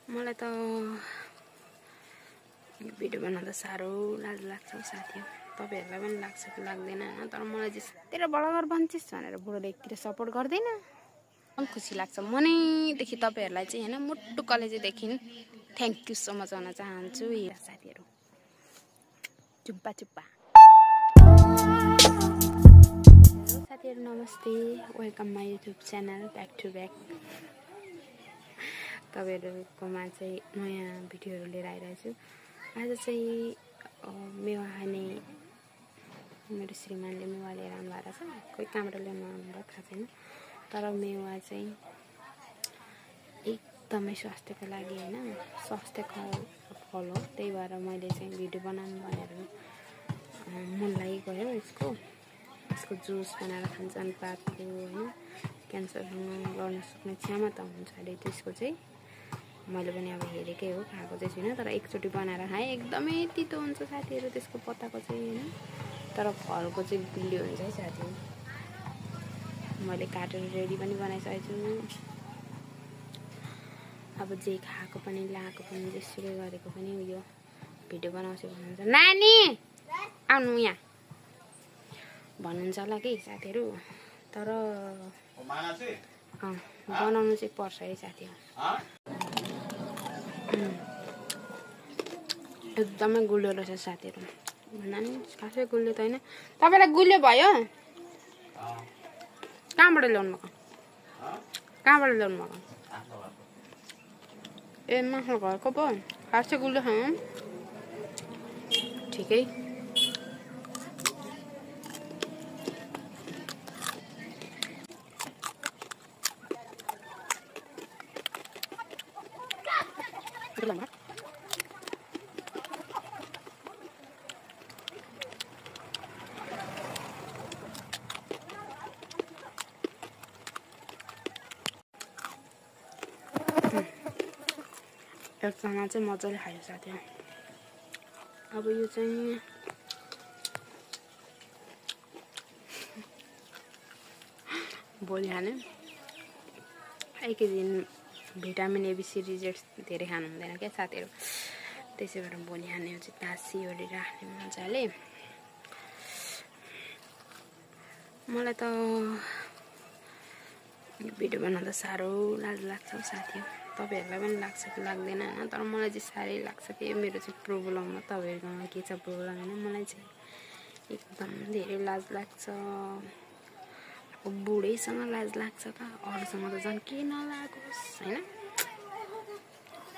मलाई त भिडियो बनाउँदा साह्रो लाज लाग्छ साथी। तपाईहरुलाई पनि लाग्छ कि लाग्दैन हैन, तर मलाई चाहिँ तेरो ब्लगर बन्छिस भनेर बुढोले एकतिर सपोर्ट गर्दैन। एकदम खुसी लाग्छ मनैदेखि तपाईहरुलाई चाहिँ हैन, मुटु कलेजदेखि थ्यांक यू सो मच भन्न चाहन्छु साथीहरु। चुप्पा चुप्पा। साथीहरु नमस्ते, welcome my YouTube channel back to back. तपाईहरुकोमा चाहिँ नयाँ भिडियोहरु लिएर आइरहेको छु। आज चाहिँ मेवा खाने मेरो श्रीमानले मेवा लिएर आउनु भएको छ। कोही कामबाट ल्याउनु आउनुभयो थाहा छैन, तर मेवा चाहिँ एकदमै स्वास्थ्यको लागि हैन, स्वास्थ्यकर फल हो। त्यही भएर मैले चाहिँ भिडियो बनाउनु भनेर मन लागिगयो। यसको जुस बनाएर खान्छन् पातको हैन, क्यान्सरसँग लड्न सक्ने क्षमता हुन्छ अरे त्यसको चाहिँ। मैले पनि अब हेरेकै हो, खाएको चाहिँ छुइनँ, तर एकचोटि बनाएर खाएँ। एकदमै तितो हुन्छ साथीहरु त्यसको पत्ताको चाहिँ हैन, तर फलको चाहिँ गुलियो हुन्छ है साथीहरु। मैले काटेर रेडी पनि बनाइसकेको छु। अब जे खाएको पनि लाएको पनि जेसुकै गरेको पनि उयो भिडियो बनाउँछु भन्नुहुन्छ। नानी आउनु यहाँ भन्नुहुन्छ होला कि साथीहरु, तर बनाउनु चाहिँ पर्छ है साथीहरु। एकदमै गुलियो रहेछ साथीहरु। भन्दा नि खासै गुलियो त हैन। तपाईलाई गुलियो भयो? कहाँबाट ल्याउनु भएको? कहाँबाट ल्याउनु भएको? ए माथि घरको पो खासै गुलियो खाउँ ठिकै। एकजना चाहिँ मजाले खायो साथीहरु। अब यो चाहिँ भोलि खाने। एकै दिन भिटामिन एबिसी रिजेक्ट धेरै खानु हुँदैन क्या साथीहरु, त्यसै भएर भोलि खाने हो चाहिँ तासी ओरी राख्ने मजाले। मलाई त भिडियो बनाउँदा साह्रो लाज लाग्छ साथीहरु। तपाईहरुलाई पनि लाग्छ कि लाग्दैन हैन, तर मलाई चाहिँ साह्रै लाग्छ कि मेरो चाहिँ प्रब्लम हो। तपाईहरुकोमा के छ प्रब्लम हैन, मलाई चाहिँ एकदम धेरै लाज लाग्छ। अब बुढैसँग लाज लाग्छ त अरूसँग त झन् के नलागोस् हैन।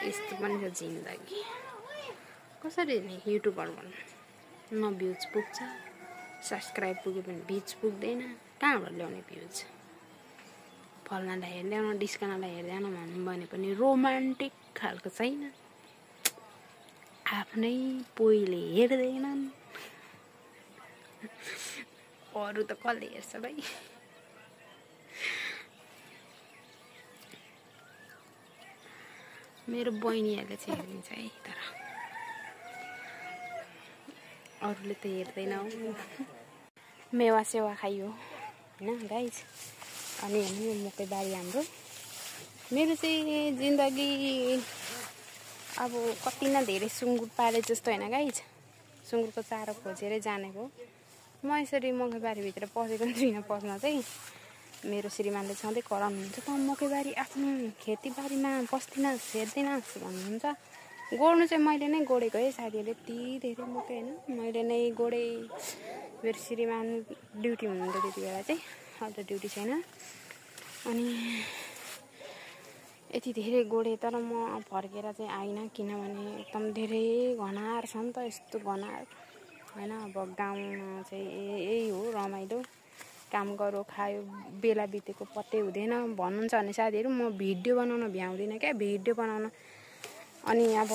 यस्तो पनि छ जिन्दगी। कसरी युट्युबर भन्नु, न भ्युज पुग्छ, सब्स्क्राइब पुगे पनि भ्युज पुग्दैन। कहाँबाट ल्याउने भ्युज? फल्नालाई हेर्दैन, डिस्कानालाई हेर्दैन भन्नु भने पनि रोमान्टिक खालको छैन। आफ्नै पोइले हेर्दैनन्, अरू त कसले हेर्छ भाइ? मेरो बहिनीहरूले चाहिँ हेरिदिन्छ है, तर अरूले त हेर्दैन। मेवा सेवा खाइयो हैन गाइज। अनि हेर्नु मकै बारी हाम्रो। मेरो चाहिँ जिन्दगी अब कति न धेरै सुँगुर पाले जस्तो हैन गाइज। सुँगुरको चारो खोजेरै जानेको। म यसरी मकै बारीभित्र पसेको छुइनँ। पस्न चाहिँ मेरो श्रीमानले सधैँ कराउनुहुन्छ, त मकैबारी आफ्नो खेतीबारीमा पस्दिनस् हेर्दैनस् भन्नुहुन्छ। गोड्नु चाहिँ मैले नै गोडेको है साथीहरु। यति धेरै मकै हैन, मैले नै गोडे। मेरो श्रीमान ड्युटी हुनुहुन्थ्यो त्यति बेला चाहिँ, अहिले त ड्युटी छैन। अनि यति धेरै गोडे, तर म फर्केर चाहिँ आइनँ, किनभने एकदम धेरै घनार छ नि त। यस्तो घनार हैन। अब गाउँमा चाहिँ यही हो रमाइलो, काम गरो खायो, बेला बितेको पत्तै हुँदैन भन्नुहुन्छ भने साथीहरु। म भिडियो बनाउन भ्याउँदिनँ क्या, भिडियो बनाउन। अनि अब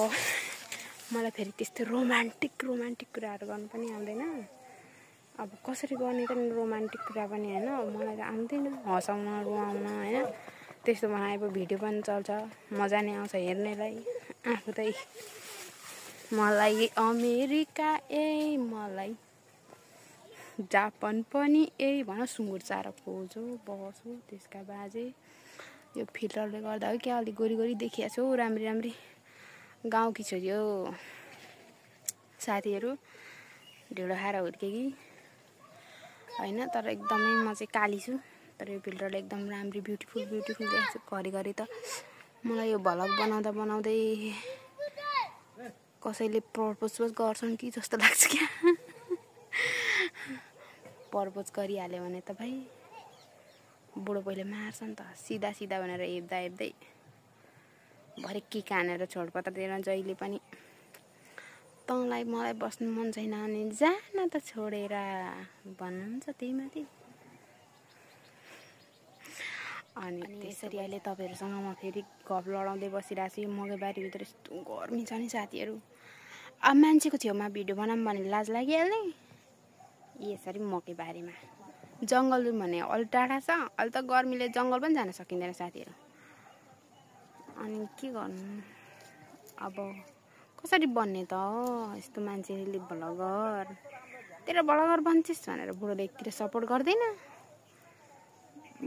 मलाई फेरि त्यस्तो रोमान्टिक कुराहरू गर्नु पनि आउँदैन। अब कसरी गर्ने त रोमान्टिक कुरा पनि हैन, मलाई त आउँदैन। हँसाउन रुवाउन हैन, त्यस्तो बनाए पो भिडियो पनि चल्छ, मजा नै आउँछ हेर्नेलाई। आफू त मलाई अमेरिका मलाई जापान पनि यही भन, सुँगुर चारो खोजो बसो त्यसका बाजे यो फिल्टरले गर्दा हो क्या अलिक गोरी गोरी देखिएको छु राम्री राम्री गाउँकी छोरी हो साथीहरू ढिँडो खाएर हुर्के कि होइन तर एकदमै म चाहिँ काली छु तर यो फिल्टरले एकदम राम्री ब्युटिफुल देख्छु घरिघरि त मलाई यो भ्लग बनाउँदै कसैले प्रपोज गर्छन् कि जस्तो लाग्छ क्या प्रपोज गरिहाल्यो भने त भाइ बुढो पहिले मार्छ नि त सिधा भनेर हेप्दै भरे के कानेर छोडपत्र दिएर जहिले पनि तँलाई मलाई बस्नु मन छैन भने जान त छोडेर भन्नुहुन्छ त्यही माथि अनि त्यसरी अहिले तपाईहरुसँग म फेरि गफ लडाउँदै बसिरहेको छु मकैबारीभित्र यस्तो गर्मी छ नि साथीहरू अब मान्छेको छेउमा भिडियो बनाऊँ भने लाज लागिहाल्ने यसरी मकैबारीमा जङ्गल भने अलि टाढा छ अलि त गर्मीले जङ्गल पनि जान सकिँदैन साथीहरू अनि के गर्नु अब कसरी बन्ने त यस्तो मान्छेले ब्लगर तेरो ब्लगर बन्छस् भनेर बुढोले एकतिर सपोर्ट गर्दैन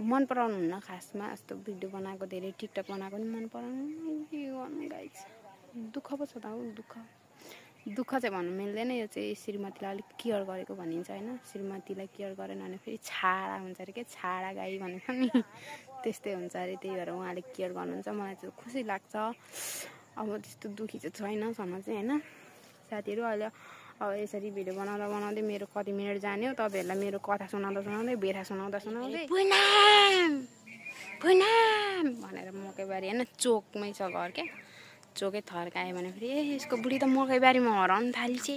मन पराउनु हुन्न खासमा यस्तो भिडियो बनाएको धेरै टिकटक बनाएको नि मन पराउनु के गर्नु गाइस दुःख पो छ त दुःख चाहिँ भन्नु मिल्दैन यो चाहिँ श्रीमतीलाई अलिक केयर गरेको भनिन्छ हैन श्रीमतीलाई केयर गरेन भने फेरि छाडा हुन्छ अरे के छाडा गाई भनेको नि त्यस्तै हुन्छ अरे त्यही भएर उहाँले केयर गर्नुहुन्छ मलाई चाहिँ खुसी लाग्छ अब त्यस्तो दुखी चाहिँ छैन समा चाहिँ हैन साथीहरू अहिले अब यसरी भिडियो बनाउँदै मेरो कति मिनेट जाने हो तपाईहरुलाई मेरो कथा सुनाउँदै बेरा सुनाउँदै पुनाम भनेर मकैबारी हैन चोकमै छ घर के चोकै थर्कायो भने फेरि यसको बुढी त मकैबारीमा हराउन थाल्छ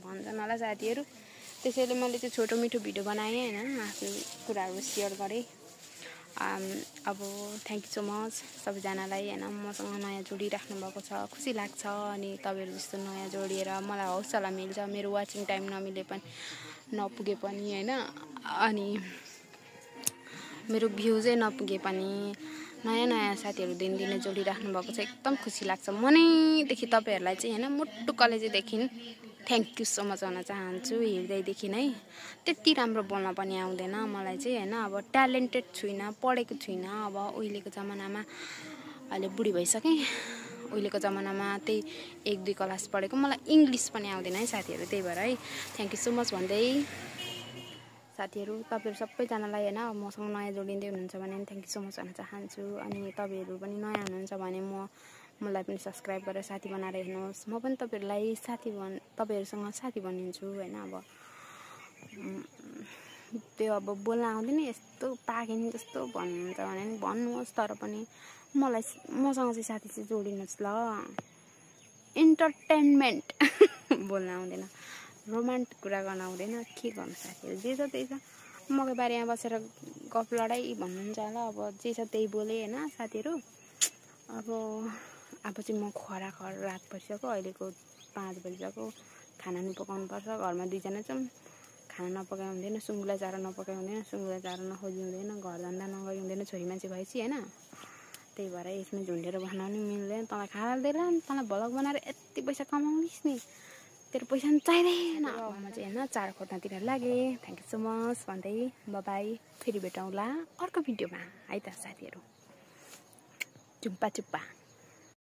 भन्छन् होला साथीहरू त्यसैले मैले चाहिँ छोटो मिठो भिडियो बनाएँ हैन आफ्नो कुराहरु शेयर गरेँ अब थ्यांक यू सो मच सबैजनालाई हैन मसँग नयाँ जोडिराख्नु भएको छ खुसी लाग्छ अनि तपाईहरु जस्तो नयाँ जोडिएर मलाई हौसला मिल्छ मेरो वाचिङ टाइम नपुगे पनि हैन अनि मेरो भ्युजै नपुगे पनि नयाँ साथीहरु दिनदिनै जोडिराख्नु भएको छ एकदम खुसी लाग्छ मनैदेखि तपाईहरुलाई चाहिँ हैन मुट्टु कलेजदेखि थ्यांक यू सो मच भन्न चाहन्छु हृदयदेखि नै त्यति राम्रो बोल्न पनि आउँदैन मलाई चाहिँ हैन अब ट्यालेन्टेड छुइनँ पढेको छुइनँ अब उहिलेको जमानामा अहिले बुढी भइसके उहिलेको जमानामा त्यही 1-2 क्लास पढेको मलाई इंग्लिश पनि आउँदैन है साथीहरु त्यही भएर है थ्यांक यू सो मच भन्दै साथीहरु तपाईहरु सबैजनालाई हैन मसँग नयाँ जोडिँदै हुनुहुन्छ भने थ्यांक यू सो मच भन्न चाहन्छु अनि तपाईहरु पनि नयाँ हुनुहुन्छ भने मलाई पनि सब्स्क्राइब गरेर साथी बनाएर हेर्नुहोस् म पनि तपाईहरुलाई तपाईहरुसँग साथी बनिन्छु हैन अब त्यो अब बोल्न आउँदैन यस्तो पाकिन जस्तो भन्नुहुन्छ भने नि भन्नुहोस् तर पनि मसँग चाहिँ साथी चाहिँ जोडिनुहोस् ल इन्टरटेनमेन्ट बोल्न आउँदैन रोमान्टिक कुरा गर्न आउँदैन के गर्नु साथीहरु जे छ त्यही छ मकैबारीमा बसेर गफ लडाई भन्नुहुन्छ होला अब जे छ त्यही बोले हैन साथीहरु अब चाहिँ म खरा रात परिसक्यो अहिलेको 5 बजिसक्यो खाना नि पकाउनु पर्छ घरमा 2 जना छौं खाना नपकाए हुँदैन सुँगुला चारो नपकाए हुँदैन सुँगुला चारो नखोजी हुँदैन घर धन्दा नगरी हुँदैन छोरी मान्छे भएछि हैन त्यही भएर यसमा झुन्डेर बस्न नि मिल्दैन तँलाई खाल्दैन तँलाई भ्लग बनाएर यति पैसा कमाउनिस् नि तेरो पैसा नि चाहिदैन म चाहिँ हैन चारो खोज्नतिर लागे थ्यांक यू सो मच भन्दै बाइ बाइ फेरि भेटौँला अर्को भिडियोमा है त साथीहरु चुप्पा